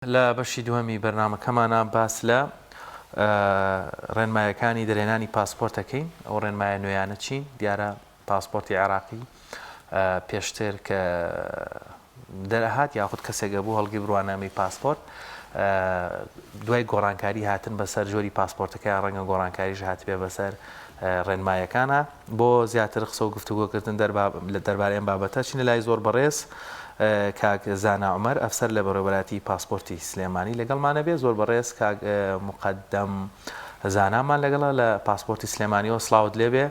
لە بەشی دووەمی بەرنامەکەمانا باس لە ڕێنمایەکانی دەرهێنانی پاسپۆرت دەکەین، ئەو ڕێنمایە نوێیانە چین؟ دیارە پاسپۆرتی عێراقی پێشتر کە دەرئەهات یاخود کەسێک ئەبوو هەڵگری بڕوانامەی پاسپۆرت دوای گۆڕانکاری هاتن بەسەر جۆری پاسپۆرتەکەیان ڕەنگە گۆڕانکاریش هاتبێ بەسەر ڕێنمایەکانە بۆ زیاتر قسە و گفتوگۆکردن دەربارەی ئەم بابەتە چینە لای زۆر بەڕێز کاک زانا عومەر ئەفسەر لە بەڕێوەبەرایەتی پاسپۆرتی سلێمانی لەگەڵمانە بێ زۆر بەڕێز کاک موقەدەم زانامان لەگەڵە لە پاسپۆرتی سلێمانیەوە سڵاوت لێبێ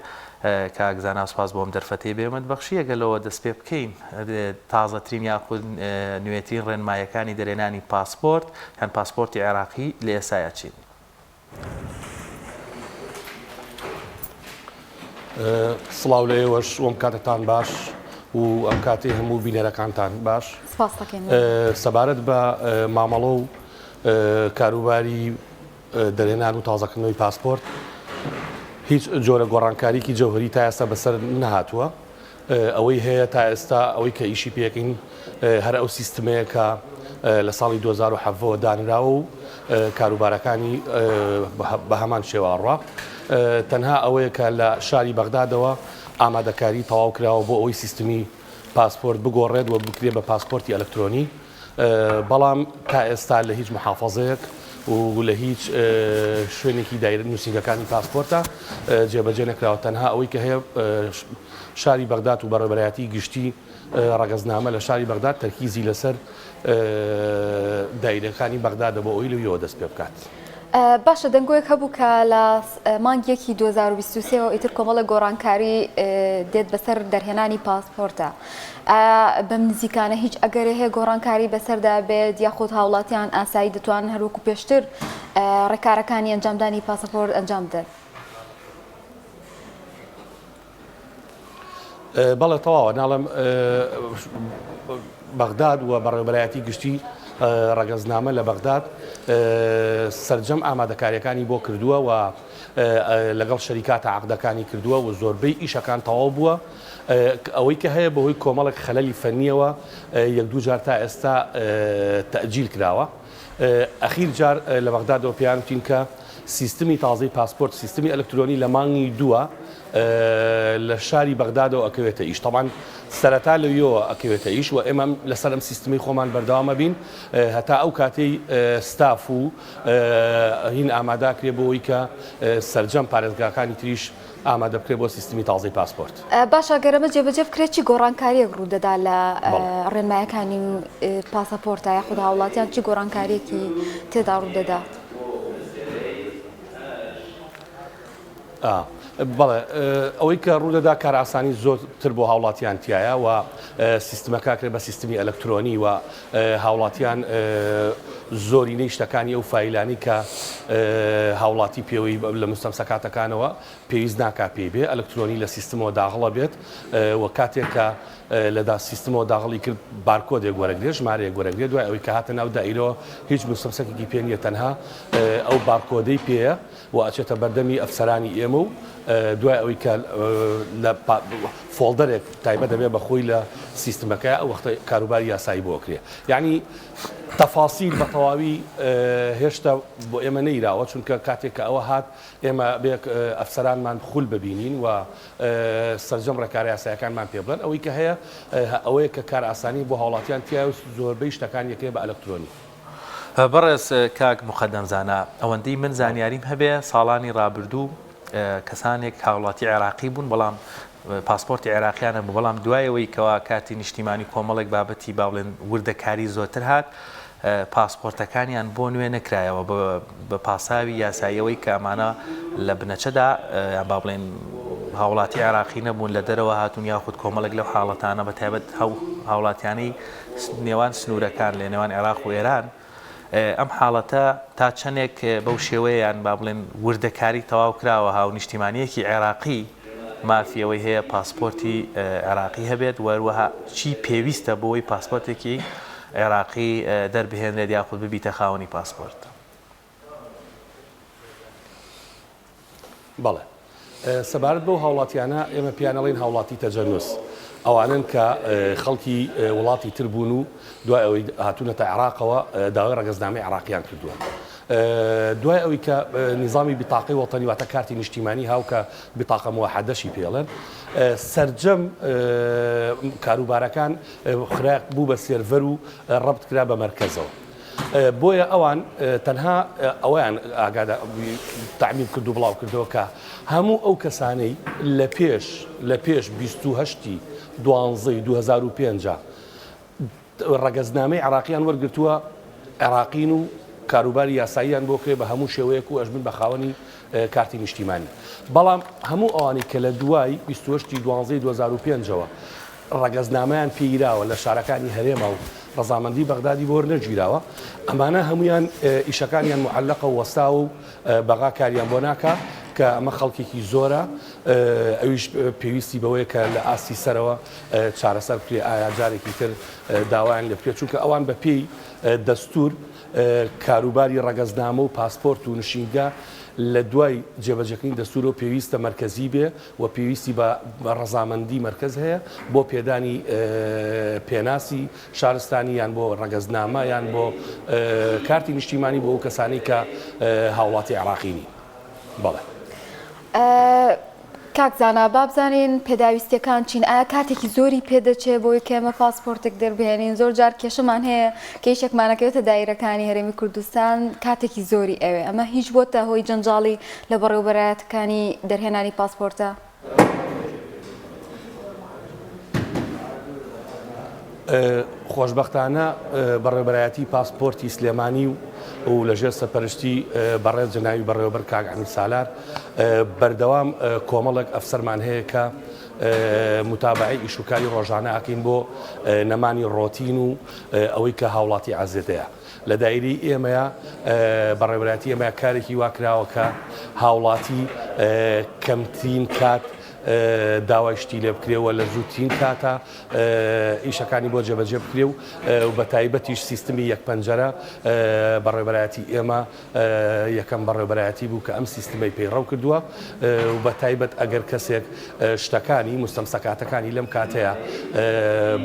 کاک زانا سوپاس بۆ ئەم دەرفەتەی بێمت بەخشی ئەگەر لەوە دەست پێ بکەین تازەترین یاخود نوێترین ڕێنمایەکانی دەرێنانی پاسپۆرت یان پاسپۆرتی عێراقی لە ئێسایا چین؟ سڵاو لە ئێوەش و ئەم کاتەتان باش و ئەم کاتەی هەموو بینەرەکانتان باش. سپاس دەکەین. سەبارەت بە مامەڵە و کاروباری دەرهێنان و تازەکردنەوەی پاسپۆرت هیچ جۆرە گۆڕانکاریکی جەوهری تا ئێستا بەسەر نەهاتووە. ئەوەی هەیە تا ئێستا ئەوەی کە ئیشی پێکەین هەر ئەو سیستمەیە کە لە ساڵی 2017 وە دانراوە و کاروبارەکانی بە هەمان شێوە ئەڕوا. تەنها ئەوەیە کە لە شاری بەغدادەوە ئامادەکاری تەواو کراوە بۆ ئەوەی سیستمی پاسپۆرت بگۆڕێت و بکرێت بە پاسپۆرتی ئەلکترۆنی. بەڵام تا ئێستا لە هیچ محافەزەیەک و لە هیچ شوێنێکی دایرە نووسینگەکانی پاسپۆرتە جێبەجێ نەکراوە تەنها ئەوەی کە هەیە شاری بەغداد و بەڕێوەبەرایەتی گشتی ڕەگەزنامە لە شاری بەغداد تەرکیزی لەسەر دایرەکانی بەغدادە بۆ ئەوەی لەویەوە دەست پێ بکات. باشە دەنگۆیەک هەبوو کە لە مانگی یەکی 2023 ەوە ئیتر کۆمەڵێک گۆڕانکاری دێت بەسەر دەرهێنانی پاسپۆرتە ئایا بەم نزیکانە هیچ ئەگەرێ هەیە گۆڕانکاری بەسەردا بێت یاخود هاوڵاتیان ئاسایی دەتوانن هەروەکو پێشتر ڕێکارەکانی ئەنجامدانی پاسەپۆرت ئەنجام بدەن؟ بەڵێ تەواوە ناڵێم بەغداد و بەڕێوەبەرایەتی گشتی ڕەگەزنامە لە بەغداد سەرجەم ئامادەکاریەکانی بۆ کردووە و لەگەڵ شەریکاتە عقدەکانی کردووە و زۆربەی ئیشەکان تەواو بووە ئەوەی کە هەیە بەهۆی کۆمەڵێک خەلەلی فەنیەوە یەک دوو جار تا ئێستا تەئجیل کراوە. ئەخیر جار لە بەغدادەوە پێیان وتین کە سیستمی تازەی پاسپۆرت سیستمی ئەلکترۆنی لە مانگی دووە لە شاری بەغدادەوە ئەکەوێتە ئیش تەبان سەرەتا لەویەوە ئەکەوێتە ئیش و ئێمە لەسەر ئەم سیستمی خۆمان بەردەوامە بین هەتا ئەو کاتەی ستاف و هین ئاماداکرێ بۆ ئەوەی کە سەرجەم پارێزگاکانی تریش ئامادە بکرێت بۆ سیستمی تازەی پاسپۆرت. باشە گەر ئەمە جێبەجێ بکرێت چی گۆڕانکارییەک ڕوودەدا لە ڕێنمایەکانی پاسەپۆرتە یاخود هاوڵاتیان چی گۆڕانکارییەکی تێدا ڕوودەدا؟ بەڵێ ئەوەی کە ڕوودەدا کارئاسانی زۆرتر بۆ هاوڵاتیان تایە و سیستمەکە کرێت بە سیستمی ئەلکترۆنی و هاوڵاتیان زۆرینەی شتەکانی ئەو فایلانی کە هاوڵاتی پێوەی لە مستەمسەکاتەکانەوە پێویست ناکا پێی بێ ئەلکترۆنی لە سیستمەوە داغڵە بێت و کاتێک کە لە دا سیستمەوە داغڵی کرد بارکۆدێک وەرەگرێ ژمارەیەک وەرەگرێ دوای ئەوەی کە هاتە ناو دائیرەوە هیچ مستەمسەکێکی پێ نییە تەنها ئەو بارکۆدەی پێیە و ئەچێتە بەردەمی ئەفسەرانی ئێمە و دوای ئەوەی کە لە folder ێک تایبەت دەبێت بە خۆی لە سیستمەکە ئەو وەختە کاروباری یاسایی بۆ ئەکرێ یعنی تەفاسیل بە تەواوی هێشتا بۆ ئێمە نەیراوە چونکە کاتێک کە ئەوە هات ئێمە بێ ئەفسەرانمان خول ببینین و سەرجەم ڕێکارە یاسایەکانمان پێ بڵێن ئەوەی کە هەیە ئەوەیە کە کارئاسانی بۆ هاوڵاتیان تیایە و زۆربەی شتەکان یەکرێ بە ئەلکترۆنی. بەڕێز کاک موقەدەم زانا، ئەوەندەی من زانیاریم هەبێ ساڵانی ڕابردوو کەسانێک هاوڵاتی عێراقی بوون بەڵام پاسپۆرتی عێراقیان هەبوو بەڵام دوای ئەوەی کەوا کارتی نیشتیمانی کۆمەڵێک بابەتی با بڵێن وردەکاری زۆرتر هات پاسپۆرتەکانیان بۆ نوێ نەکرایەوە بە پاساوی یاساییەوەی کە ئەمانە لە بنەچەدا یان با بڵێن هاوڵاتی عێراقی نەبوون لە دەرەوە هاتوون یاخود کۆمەڵێک لەو حاڵەتانە بە تایبەت هەو هاوڵاتیانەی نێوان سنوورەکان لە نێوان عێراق و ئێران ئەم حاڵەتە تا چەندێک بەو شێوەیە یان با بڵێن وردەکاری تەواو کراوە هاونیشتیمانییەکی عێراقی مافی ئەوەی هەیە پاسپۆرتی عێراقی هەبێت و هەروەها چی پێویستە بۆ ئەوەی پاسپۆرتێکی عێراقی دەربهێنرێت یاخود ببیتە خاوەنی پاسپۆرت؟ بەڵێ. سەبارەت بەو هاوڵاتیانە ئێمە پێیان ئەڵێین هاوڵاتی تەجەنوس. ئەوانەن کە خەڵکی وڵاتی تر بوون و دوای ئەوەی هاتوونەتە عێراقەوە داوای ڕەگەزنامەی عێراقیان کردووە. دوای ئەوەی کە نیزامی بیتاقەی وەتەنی واتە کارتی نیشتیمانی هاو کە بیتاقە موەحەدەشی پێڵێن سەرجەم کاروبارەکان خرا بوو بە سێرڤەر و ڕەبت کرا بە مەرکەزەوە. بۆیە ئەوان تەنها ئەوەیان ئاگادا تەعمیم کرد و بڵاو کردەوە کە هەموو ئەو کەسانەی لە پێش لە پێش 28 دوانزەی 2005 ڕەگەزنامەی عێراقیان وەرگرتووە عێراقین و کاروباری یاساییان بۆ کرێ بە هەموو شێوەیەک و ئەشبن بە خاوەنی کارتی نیشتیمانی بەڵام هەموو ئەوانەی کە لە دوای 28 دوانزەی 2005ەوە ڕەگەزنامەیان پێگیراوە لە شارەکانی هەرێمە و ڕەزامەندی بەغدادی بۆ وەرنەگیراوە، ئەمانە هەموویان ئیشەکانیان موعەلەقە و وەستاوە و بەغا کاریان بۆ ناکا کە ئەمە خەڵکێکی زۆرە ئەویش پێویستی بەوەیە کە لە ئاستی سەرەوە چارەسەر بکرێ ئایا جارێکی تر داوایان لێ بکرێت چونکە ئەوان بە پێی دەستور کاروباری ڕەگەزنامە و پاسپۆرت و نشینگە لە دوای جێبەجێکردنی دەستورەوە پێویستە مەرکەزی بێ و پێویستی بە ڕەزامەندی مەرکەز هەیە بۆ پێدانی پێناسی شارستانی یان بۆ ڕەگەزنامە یان بۆ کارتی نیشتیمانی بۆ ئەو کەسانەی کە هاوڵاتی عێراقی نین. بەڵێ. کاک زانا با بزانین پێداویستیەکان چین ئایا کاتێکی زۆری پێدەچێ بۆی کە ئێمە پاسپۆرتێک دەربهێنین زۆر جار کێشەمان هەیە کە یەکێکمانەکەوێتە دایرەکانی هەرێمی کوردستان کاتێکی زۆری ئەوێ ئەمە هیچ بۆتە هۆی جەنجاڵی لە بەڕێوەبەرایەتەکانی دەرهێنانی پاسپۆرتە؟ خۆشبەختانە بەڕێوەبەرایەتی پاسپۆرتی سلێمانی و و لەژێر سەرپەرشتی بەڕێز جەناوی بەڕێوەبەر کاک عەمید سالار بەردەوام کۆمەڵێک ئەفسەرمان هەیە کە متابعەی ئیشوکاری ڕۆژانە ئەکەین بۆ نەمانی ڕۆتین و ئەوەی کە هاوڵاتی عەزێتەیە. لە دایرەی ئێمەیا بەڕێوەبەرایەتی ئێمە کارێکی وا کراوە کە هاوڵاتی کەمترین کات داوای شتی لێ بکرێ و لە زووترین کاتە ئیشەکانی بۆ جێبەجێ بکرێ و بە تایبەتیش سیستمی یەک پەنجەرە بەڕێوەبەرایەتی ئێمە یەکەم بەڕێوەبەرایەتی بوو کە ئەم سیستمەی پەیڕەو کردووە و بە تایبەت ئەگەر کەسێک شتەکانی مستەمسەکاتەکانی لەم کاتەیە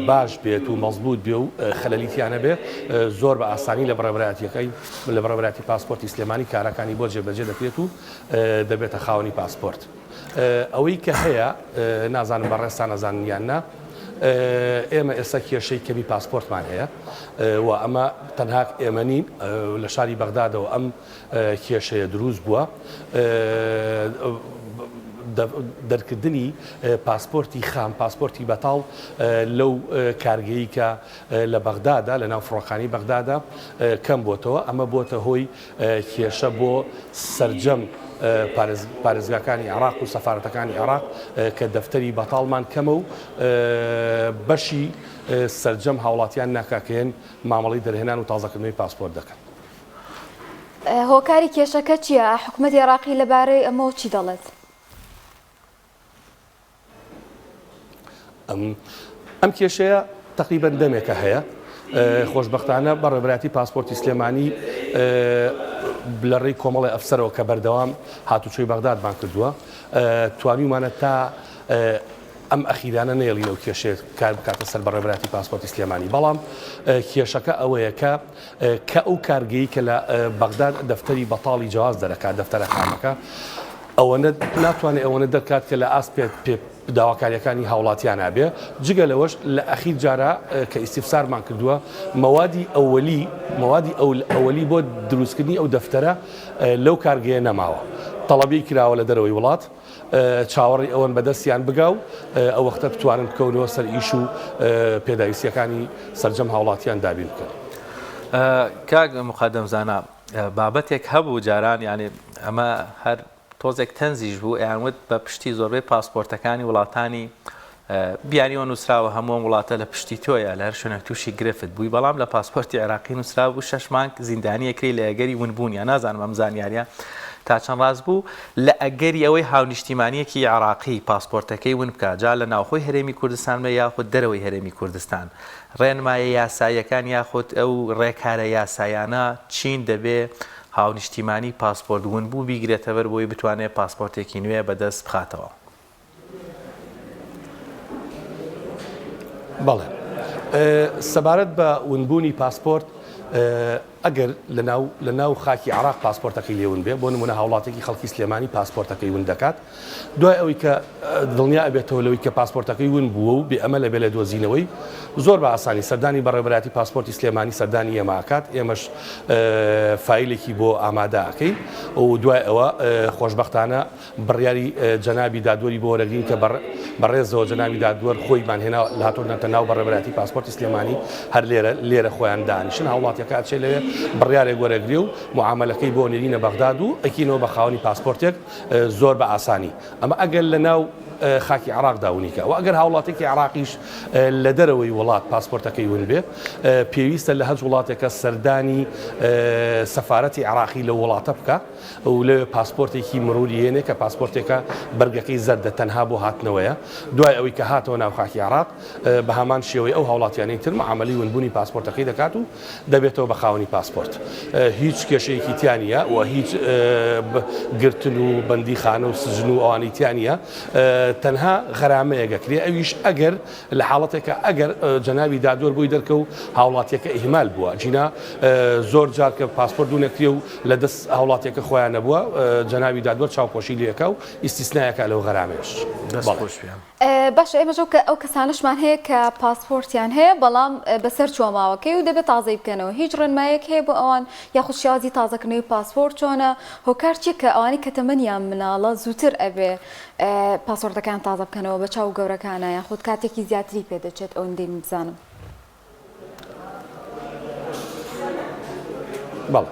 باش بێت و مەزبوط بێ و خەلەلی تیا نەبێ زۆر بە ئاسانی لە بەڕێوەبەرایەتیەکەی لە بەڕێوەبەرایەتی پاسپۆرتی سلێمانی کارەکانی بۆ جێبەجێ دەکرێت و دەبێتە خاوەنی پاسپۆرت. ئەوەی کە هەیە نازانم بەڕێزتان ئەزانن یان نا ئێمە ئێستا کێشەی کەمی پاسپۆرتمان هەیە و ئەمە تەنها ئێمە نین لە شاری بەغدادەوە ئەم کێشەیە دروست بووە دەرکردنی پاسپۆرتی خام پاسپۆرتی بەتاڵ لەو کارگەی کە لە بەغدادا لە ناو فڕۆکخانەی بەغدادا کەم بۆتەوە ئەمە بۆتە هۆی کێشە بۆ سەرجەم پارێزگاکانی عێراق و سەفارەتەکانی عێراق کە دەفتەری بەتاڵمان کەمە و بەشی سەرجەم هاوڵاتیان ناکا کە یەن مامەڵەی دەرهێنان و تازەکردنەوەی پاسپۆرت دەکەن. هۆکاری کێشەکە چییە؟ حکومەتی عێراقی لەبارەی ئەمەوە چی دەڵێت؟ ئەم کێشەیە تەقریبەن دەمێکە هەیە خۆشبەختانە بەڕێوەبەرایەتی پاسپۆرتی سلێمانی لە ڕێی کۆمەڵی ئەفسەرەوە کە بەردەوام هاتوچۆی بەغدادمان کردووە توانیومانە تا ئەم ئەخیرانە نێڵین ئەو کێشەیە کار بکاتە سەر بەڕێوەبەرایەتی پاسپۆرتی سلێمانی بەڵام کێشەکە ئەوەیە کە کە ئەو کارگەی کە لە بەغداد دەفتەری بەتاڵی جواز دەرەکات دەفتەرە خامەکە ئەوەنە ناتوانێت ئەوەنە دەرکات کە لە ئاست پێ پێ داواکاریەکانی هاوڵاتیانا بێ جگە لەوەش لە ئەخیر جارا کە ئیستیفسارمان کردووە مەوادی ئەوەلی مەوادی ئەوەلی بۆ دروستکردنی ئەو دەفتەرە لەو کارگەیە نەماوە تەڵەبی کراوە لە دەرەوەی وڵات چاوەڕی ئەوەن بەدەستیان بگا و ئەو وەختە بتوانن بکەونەوە سەر ئیش و پێداویستیەکانی سەرجەم هاوڵاتیان دابین بکەن. کاک مقدم زانا بابەتێک هەبوو جاران یانی ئەمە هەر تۆزێک تەنزیش بوو ئەیان وت بە پشتی زۆربەی پاسپۆرتەکانی وڵاتانی بیانیەوە نووسراوە هەموو ئەم وڵاتە لە پشتی تۆیە لە هەر شوێنێک تووشی گرفت بووی بەڵام لە پاسپۆرتی عێراقی نووسرا بوو شەش مانگ زیندانی ئەکری لە ئەگەری ونبوون یا نازانم ئەم زانیاریە تا چەند ڕاست بوو لە ئەگەری ئەوەی هاونیشتیمانیەکی عێراقی پاسپۆرتەکەی ون بکا جا لە ناوخۆی هەرێمی کوردستان بێ یاخود دەرەوەی هەرێمی کوردستان ڕێنمایە یاساییەکان یاخود ئەو ڕێکارە یاسایانە چین دەبێ هاونیشتیمانی پاسپۆرت ونبوو بیگرێتەبەر بۆی بتوانێ پاسپۆرتێکی نوێ بەدەست بخاتەوە؟ بەڵێ سەبارەت بە ونبوونی پاسپۆرت ئەگەر لەناو لەناو خاکی عێراق پاسپۆرتەکەی لێ ون بێ، بۆ نموونە هاوڵاتیەکی خەڵکی سلێمانی پاسپۆرتەکەی ون دەکات، دوای ئەوەی کە دڵنیا ئەبێتەوە لەوەی کە پاسپۆرتەکەی ون بووە و بێ ئەمەل ئەبێ لە دۆزینەوەی، زۆر بە ئاسانی سەردانی بەڕێوەبەرایەتی پاسپۆرتی سلێمانی سەردانی ئێمە ئەکات، ئێمەش فایلێکی بۆ ئامادە ئەکەین و دوای ئەوە خۆشبەختانە بڕیاری جەنابی دادوەری بۆ وەرەگرین کە بە ڕێزەوە جەنابی دادوەر خۆیمان هێنا هاتۆنەتە ناو بەڕێوەبەرایەتی پاسپۆرتی سلێمانی هەر لێرە لێرە خۆیان دانیشن هاوڵاتیەکە ئەچێ لەوێ بڕیارێک وەرەگرێ و معامەلەکەی بۆ نێرینە بەغداد و ئەکینەوە بە خاوەنی پاسپۆرتێک زۆر بە ئاسانی ئەمە ئەگەر لە ناو خاکی عێراقدا ونیکە و ئەگەر هاوڵاتێکی عێراقیش لە دەرەوەی وڵات پاسپۆرتەکەی ون بێ پێویستە لە هەج وڵاتێکە سەردانی سەفارەتی عێراقی لە وڵاتە بکە و لەوێ پاسپۆرتێکی مروری هێنێ کە پاسپۆرتێکە بەرگەکەی زەردە تەنها بۆ هاتنەوەیە، دوای ئەوەی کە هاتەوە ناو خاکی عێراق بە هەمان شێوەی ئەو هاوڵاتیانەی تر معامەلەی ونبوونی پاسپۆرتەکەی دەکات و دەبێتەوە بە خاوەنی پاسپۆرت. هیچ کێشەیەکی تیا نییە و هیچ گرتن و بەندیخانە و سجن و ئەوانەی تیا نییە، تەنها غەرامەیەک ئەکرێ ئەویش ئەگەر لە حاڵەتێکا ئەگەر جەنابی دادوەر بۆی دەرکەوت هاوڵاتیەکە ئیهمال بووە جینا زۆر جار کە پاسپۆرت ونەکرێ و لە دەست هاوڵاتیەکە خۆیان نەبووە جەنابی دادوەر چاوپۆشی لێکا و ئیستیسنایەکە لەو غەرامەیەش. دەست خۆش بێ. باشە ئێمەش ئەو کەسانەشمان هەیە کە پاسپۆرتیان هەیە بەڵام بەسەر چووە ماوەکەی و دەبێت تازەی بکەنەوە هیچ ڕێنمایەک هەیە بۆ ئەوان یاخود شێوازی تازەکردنەوەی پاسپۆرت چۆنە هۆکار چیە کە ئەوانەی کە تەمەنیان مناڵە زووتر ئەبێ پاسۆرتەکەیان تازە بکەنەوە بە چاو گەورەکانە یاخود کاتێکی زیاتری پێ دەچێت ئەوەندەی من بزانم. بەڵێ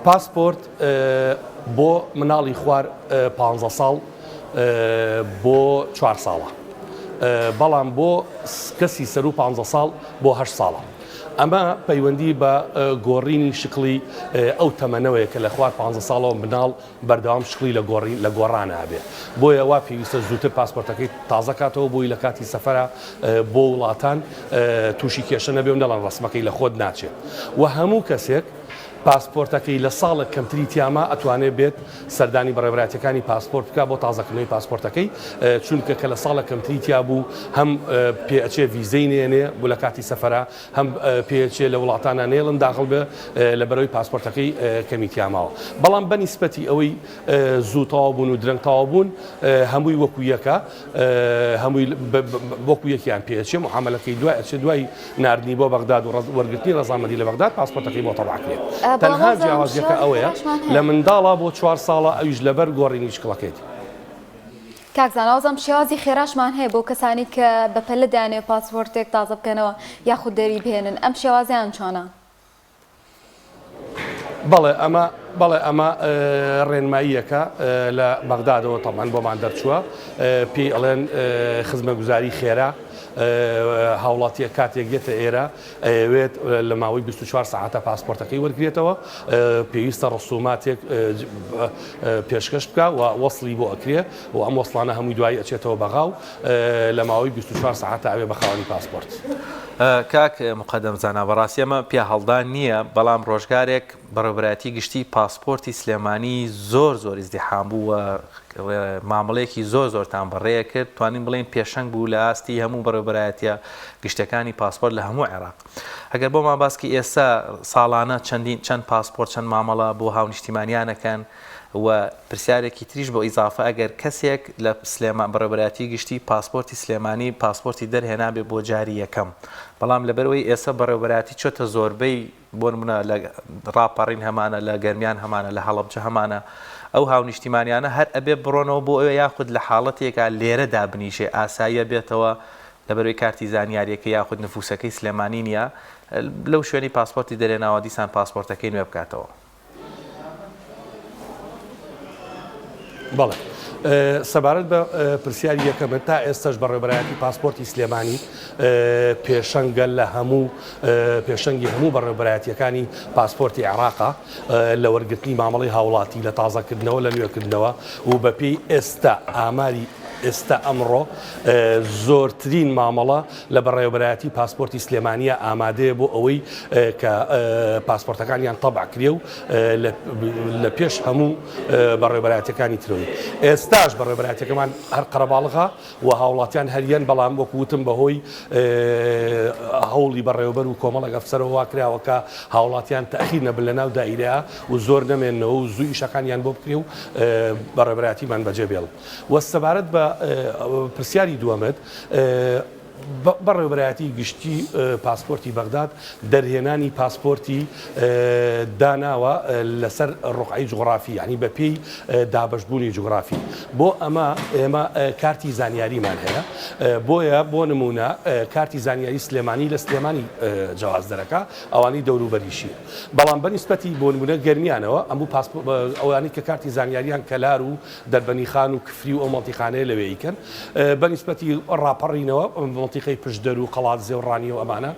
پاسپۆرت بۆ مناڵی خوار 15 ساڵ بۆ چوار ساڵە بەڵام بۆ کەسی سەرو 15 ساڵ بۆ هەشت ساڵە ئەمە پەیوەندی بە گۆڕینی شکڵی ئەو تەمەنەوەیە کە لە خوار 15 ساڵەوە مناڵ بەردەوام شکڵی لە گۆڕین لە گۆڕانا ئەبێ بۆیە وا پێویستە زووتر پاسپۆرتەکەی تازە کاتەوە بۆی لە کاتی سەفەرا بۆ وڵاتان تووشی کێشە نەبێ و نەڵێن ڕەسمەکەی لە خۆت ناچێ و هەموو کەسێک پاسپۆرتەکەی لە ساڵێک کەمتری تیاما ئەتوانێ بێت سەردانی بەڕێوەبەرایەتیەکانی پاسپۆرت بکا بۆ تازەکردنەوەی پاسپۆرتەکەی چونکە کە لە ساڵێک کەمتری تیا بوو هەم پێ ئەچێ ڤیزەی نێنێ بۆ لە کاتی سەفەرا هەم پێچێ لە وڵاتانا نەیەڵن داخڵ بێ لەبەرئەوەی پاسپۆرتەکەی کەمی تیا ماوە بەڵام بە نیسبەتی ئەوەی زوو تەواو بوون و درەنگ تەواو بوون هەمووی وەکو یەکە هەمووی وەکو یەکیان پێچێ معامەلەکەی دوای ئەچێ دوای ناردنی بۆ بەغداد و وەرگرتنی ڕەزامەندی لە بەغداد پاسپۆرتەکەی بۆ تەبع کرێت تەنها جیاوازیەکە ئەوەیە لە منداڵا بۆ چوار ساڵە ئەویش لەبەر گۆڕینی شکڵەکەیەتی. کاک زانا وازم شێوازی خێراشمان هەیە بۆ کەسانی کە بە پەلە دەیانەوێت پاسپۆرتێک تازە بکەنەوە یاخود دەری بهێنن ئەم شێوازەیان چۆنە؟ بەڵێ ئەمە بەڵێ ئەمە ڕێنماییەکە لە بەغدادەوە تەبعەن بۆمان دەرچووە پێی ئەڵێن خزمەگوزاری خێرا هاوڵاتیە کاتێک یەتە ئێرە ئەیەوێت لە ماوەی 24 سەعاتە پاسپۆرتەکەی وەرگرێتەوە، پێویستە ڕسوماتێک پێشکەش بکا و وەسڵی بۆ ئەکرێ و ئەم وەسڵانە هەمووی دوایی ئەچێتەوە بەغا و لە ماوەی 24 سەعاتە ئەبێ بە خاوەنی پاسپۆرت. کاک موقەدەم زانا بەڕاستی ئەمە پیاهەڵدان نییە، بەڵام ڕۆژگارێک بەڕێوەبەرایەتی گشتی پاسپۆرتی سلێمانی زۆر زۆر ئیزدیحام بوو و مامەڵەیەکی زۆر زۆرتان بەڕێ کرد، توانین بڵێین پێشەنگ بوو لە ئاستی هەموو بەڕێوەبەرایەتییە گشتیەکانی پاسپۆرت لە هەموو عێراق. ئەگەر بۆمان باس کەی ئێستا ساڵانە چەندین چەند پاسپۆرت چەند مامەڵە بۆ هاونیشتیمانیان ئەکەن و پرسیارێکی تریش بۆ ئیزافە ئەگەر کەسێک لە سلێمان بەڕێوەبەرایەتی گشتی پاسپۆرتی سلێمانی پاسپۆرتی دەرهێنابێ بۆ جاری یەکەم بەڵام لەبەرئەوەی ئێستا بەڕێوەبەرایەتی چۆتە زۆربەی بۆ نمونە لە ڕاپەڕین هەمانە، لە گەرمیان هەمانە، لە هەڵەبجە هەمانە، ئەو هاونیشتیمانیانە هەر ئەبێ بڕۆنەوە بۆ ئەوێ یاخود لە حاڵەتێکا لێرە دابنیشێ ئاساییە بێتەوە لەبەرئەوەی کارتی زانیاریەکەی یاخود نفوسەکەی سلێمانی نیە لەو شوێنەی پاسپۆرتی دەرێناوە دیسان پاسپۆرتەکەی نوێ بکاتەوە. بەڵێ سەبارەت بە پرسیاری یەکەمت تا ئێستەش بەڕێوەبەرایەتی پاسپۆرتی سلێمانی پێشەنگە لە هەموو پێشەنگی هەموو بەڕێوەبەرایەتییەکانی پاسپۆرتی عێراقە لە وەرگرتنی مامەڵەی هاوڵاتی لە تازەکردنەوە لە نوێکردنەوە و بەپێی ئێستا ئاماری. ئێستا ئەمڕۆ زۆرترین مامەڵە لە بەڕێوەبەرایەتی پاسپۆرتی سلێمانییە ئامادەیە بۆ ئەوەی کە پاسپۆرتەکانیان تەبع کرێ و لە پێش هەموو بەڕێوەبەرایەتیەکانی ترەوەی. ئێستاش بەڕێوەبەرایەتیەکەمان هەر قەرەباڵغە و هاوڵاتیان هەر یەن، بەڵام وەکو وتم بەهۆی هەوڵی بەڕێوەبەر و کۆمەڵێک ئەفسەرەوە وا کراوە کە هاوڵاتیان تەئخیر نەبن لە ناو دائیرەیا و زۆر نەمێننەوە و زوو ئیشەکانیان بۆ بکرێ و بەڕێوەبەرایەتیمان بەجێ بێڵن. وە سەبارەت بە پرسیاری دووەمت، بەڕێوەبەرایەتی گشتی پاسپۆرتی بەغداد دەرهێنانی پاسپۆرتی داناوە لەسەر ڕوقعەی جوگرافی یانی بەپێی دابەشبوونی جوگرافی بۆ ئەمە ئێمە کارتی زانیاریمان هەیە بۆیە بۆ نمونە کارتی زانیاری سلێمانی لە سلێمانی جەواز دەرەکا ئەوانەی دەوروبەریشی بەڵام بەنیسبەتی بۆ نمونە گەرمیانەوە ئەموو ئەوانەی کە کارتی زانیاریان کەلار و دەربەنیخان و کفری و ئەو مەنتیقانەیە لەوێ ئەیکەن بە نیسبەتی ڕاپەڕینەوە مەنتیقەی پشدەر و قەڵادزێ و ڕانیە و ئەمانە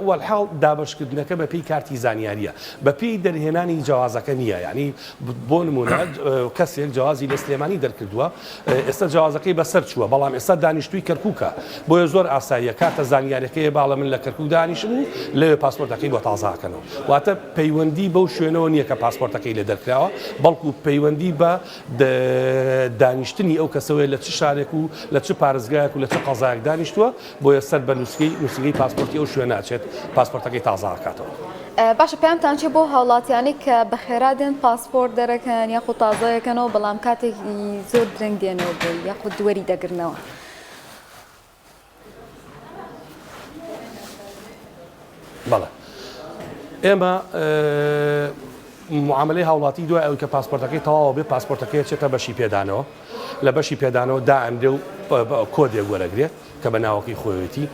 وەلحاڵ دابەشکردنەکە بە پێی کارتی زانیاریە بە پێی دەرهێنانی جەوازەکە نییە یعنی بۆ نمونە کەسێک جەوازی لە سلێمانی دەرکردووە ئێستا جەوازەکەی بەسەر چووە بەڵام ئێستا دانیشتووی کەرکووکە بۆیە زۆر ئاساییە کارتە زانیارەکەی باڵە من لە کەرکوک دانیشم و لەوێ پاسپۆرتەکەی بۆ تازاکەنەوە واتە پەیوەندی بەو شوێنەوە نییە کە پاسپۆرتەکەی لێ دەرکراوە، بەڵکو پەیوەندی بە دانیشتنی ئەو کەسەوەیە لە چ شارێک و لە چ پارێزگایەک و لە چ قەزایەک دانیشتووە، بۆیە سەر بە نووسگەی نووسینگەی پاسپۆرتی ئەو شوێنە ئەچێت پاسپۆرتەکەی تازە ئەکاتەوە. باشە پەیامتان چیە بۆ هاوڵاتیانەی کە بە خێرا دێن پاسپۆرت دەرەکەن یاخود تازە یەکەنەوە بەڵام کاتێکی زۆر درەنگ دێنەوە بۆی یاخود وەری دەگرنەوە؟ بەڵێ ئێمە معاملەی هاوڵاتی دوای ئەوەی کە پاسپۆرتەکەی تەواوە بێ پاسپۆرتەکەی چێتە بەشی پێدانەوە لە بەشی پێدانەوە دائەنرێ و کۆدێک وەرەگرێ کە بە ناوەکەی خۆیەتی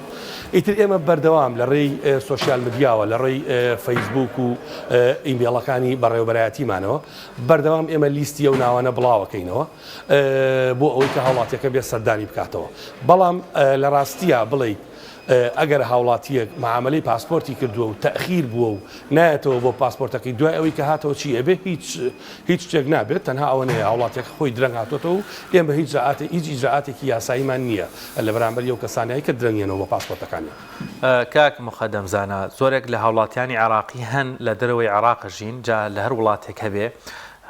ئیتر ئێمە بەردەوام لە ڕێی سۆشیال میدیاوە لە ڕێی فەیسبوک و ئیمێڵەکانی بەڕێوەبەرایەتیمانەوە بەردەوام ئێمە لیستی ئەو ناوانە بڵاوەکەینەوە بۆ ئەوەی کە هاوڵاتیەکە بێت سەردانی بکاتەوە بەڵام لە ڕاستیا بڵێیت ئەگەر هاوڵاتیەک معاملەی پاسپۆرتی کردووە و تەخیر بووە و نایەتەوە بۆ پاسپۆرتەکەی دوای ئەوەی کە هاتەوە چی ئەبێ هیچ هیچ شتێک نابێت تەنها ئەوە نەیە هاوڵاتیەکە خۆی درەنگ هاتۆتەوە و ئێمە هیچ ئیجرائاتێ هیچ ئیجرائاتێکی یاساییمان نییە لە بەرامبەر ئەو کەسانەی کە درەنگێنەوە بۆ پاسپۆرتەکانیان. کاک موقەدەم زانا زۆرێک لە هاوڵاتیانی عێراقی هەن لە دەرەوەی عێراق ئەژین جا لە هەر وڵاتێک هەبێ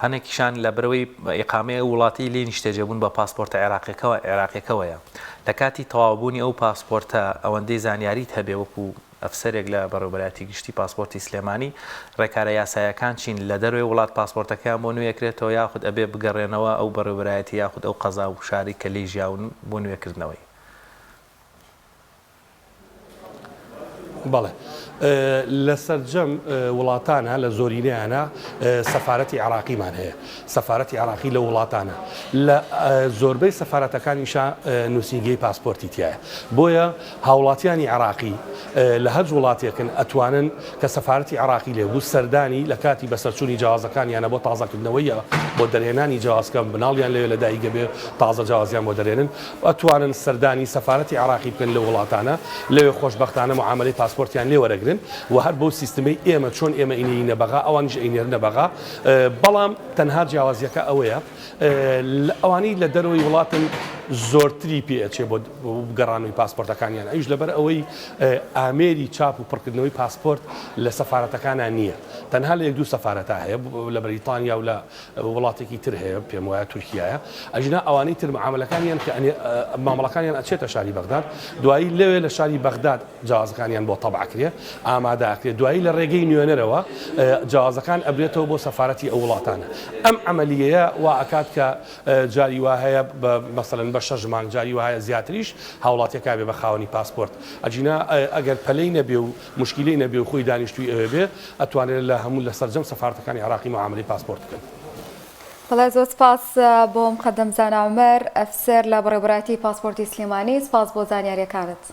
هەنێکیشان لەبەرئەوەی ئیقامەی ئەو وڵاتەی لێی نیشتەجێ بوون بە پاسپۆرتە عێراقیەکەوە عێراقیەکەوەیە لە کاتی تەواوبوونی ئەو پاسپۆرتە ئەوەندەی زانیاریت هەبێ وەکو ئەفسەرێک لە بەڕێوەبەرایەتی گشتی پاسپۆرتی سلێمانی ڕێکارە یاسایەکان چین لە دەرەوەی وڵات پاسپۆرتەکەیان بۆ نوێکرێتەوە یاخود ئەبێ بگەڕێنەوە ئەو بەڕێوەبەرایەتی یاخود ئەو قەزا و شارەی کە لێی ژیاون بۆ نوێکردنەوەی. بەڵێ لە سەرجەم وڵاتانە لە زۆرینەیانە سەفارەتی عراقیمان هەیە سەفارەتی عراقی لە وڵاتانە لە زۆربەی سەفارەتەکانیشا نووسینگەی پاسپۆرتی تایە بۆیە هاوڵاتیانی عراقی لە هەر وڵاتێکن ئەتوانن کە سەفارەتی عراقی لێ بوو سەردانی لە کاتی بەسەرچوونی جیاوازەکانیانە بۆ تازەکردنەوەی بۆ دەرهێنانی جیاوازکە مناڵیان لەوێ لە دایکە بێ تازە جیاوازیان بۆ دەرێنن ئەتوانن سەردانی سەفارەتی عێراقی بکەن لەو وڵاتانە، لەوێ خۆشبەختانە معامەلەی پاسپۆرتیان لێ وەرەگرن و هەر بەو سیستمەی ئێمە چۆن ئێمە ئەینێرینە بەغا ئەوانیش ئەینێرنە بەغا، بەڵام تەنها جیاوازیەکە ئەوەیە ئەوانەی لە دەرەوەی وڵاتن زۆرتری پێ ئەچێ بۆ گەڕانەوەی پاسپۆرتەکانیان ئەویش لەبەر ئەوەی ئامێری چاپ و پڕکردنەوەی پاسپۆرت لە سەفارەتەکانا نییە تەنها لە یەک دوو سەفارەتا هەیە لە بەریتانیا و لە وڵاتێکی تر هەیە پێم وایە تورکیایە ئەژنا ئەوانەی تر معاملەکانیان کە مامەڵەکانیان ئەچێتە شاری بەغداد دوایی لەوێ لە شاری بەغداد جوازەکانیان بۆ تەبع کرێ ئامادە ئەکرێ دوایی لە ڕێگەی نوێنەرەوە جوازەکان ئەبرێتەوە بۆ سەفارەتی ئەو وڵاتانە ئەم عملیەیە وا ئەکات کە جاری وا هەیە بە مەسەلەن بە شەش مانگ جاری وا هەیە زیاتریش هاوڵاتیەکە بێ بە خاوەنی پاسپۆرت ئەگینا ئەگەر پەلەی نەبێ و موشکیلەی نەبێ و خۆی دانیشتووی ئەوێ بێ ئەتوانێ لە هەموو لە سەرجەم سەفارەتەکانی عێراقی معامەلەی پاسپۆرت بکەن. بەڵێ زۆر سپاس بۆ مقەدەم زانا عومەر ئەفسەر لە بەڕێوەبەرایەتی پاسپۆرتی سلێمانی سپاس بۆ زانیاریەکانت.